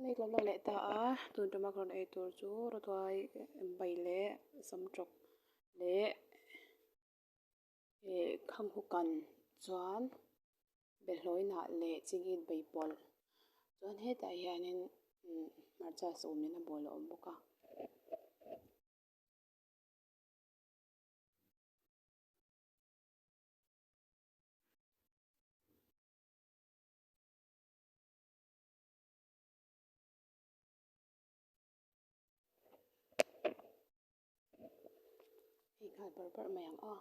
Hei ka lo leh ta a tun tuma ka rawn ei tur chu rawtuai bai leh samtawk leh ih khanghu kan chuan behlawi hnah leh chingit bai pawlh chuan hetah hianin hmarcha sawm in a bawl a awm bawk a. Hei nghal barh barh mai ang a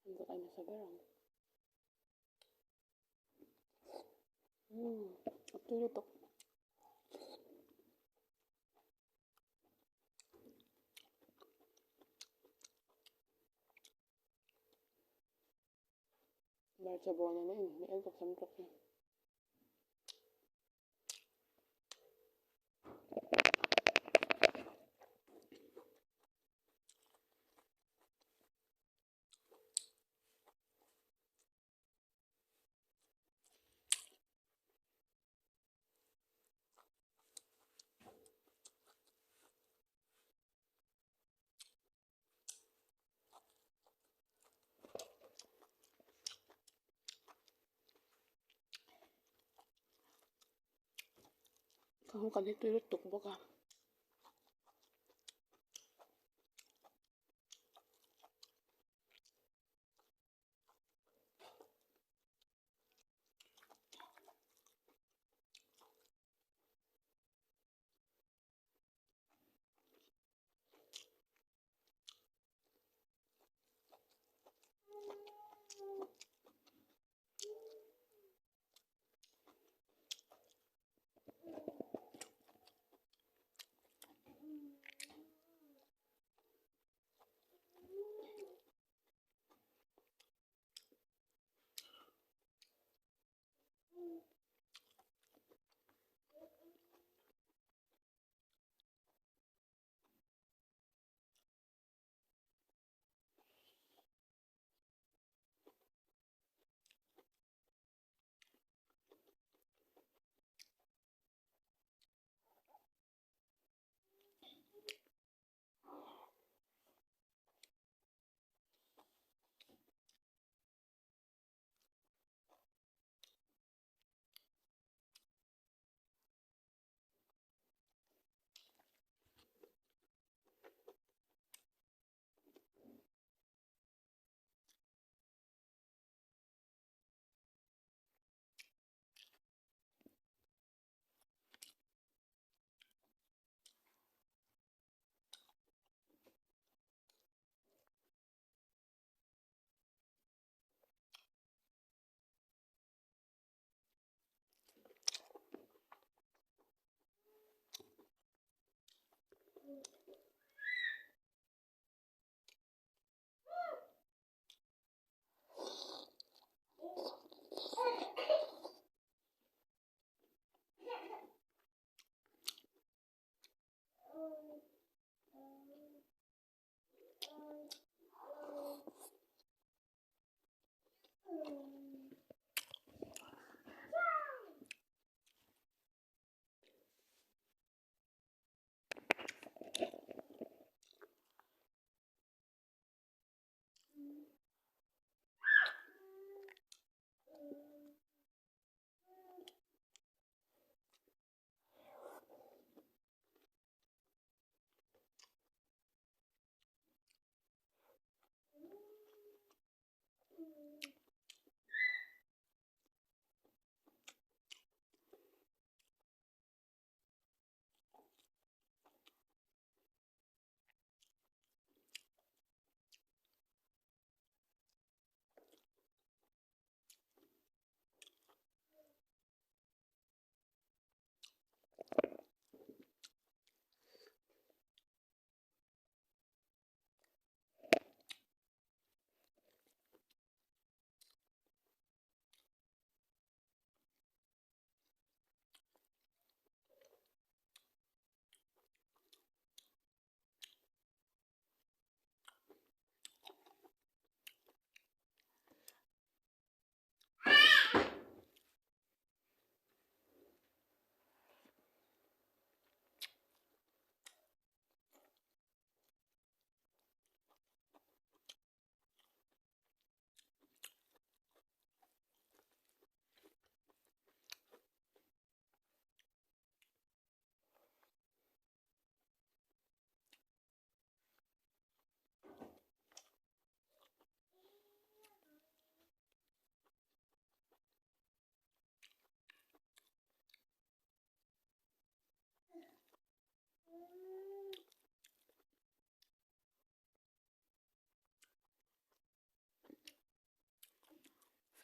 an zawh ai nasa ber ang umm a tui lutuk. Hmarcha bawl nena inhmeh el tawk tam tawk hi. Ka hmu kan hi tui lutuk bawk a.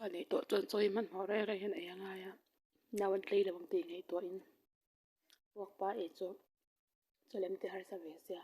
Fa neih tawh chuan chaw hi hmanhmawh reng reng hian ei a ngai a, nau an tlei lo ang tih ngaihtuahin puakpa ei chu chaw lem te harsa ve sia.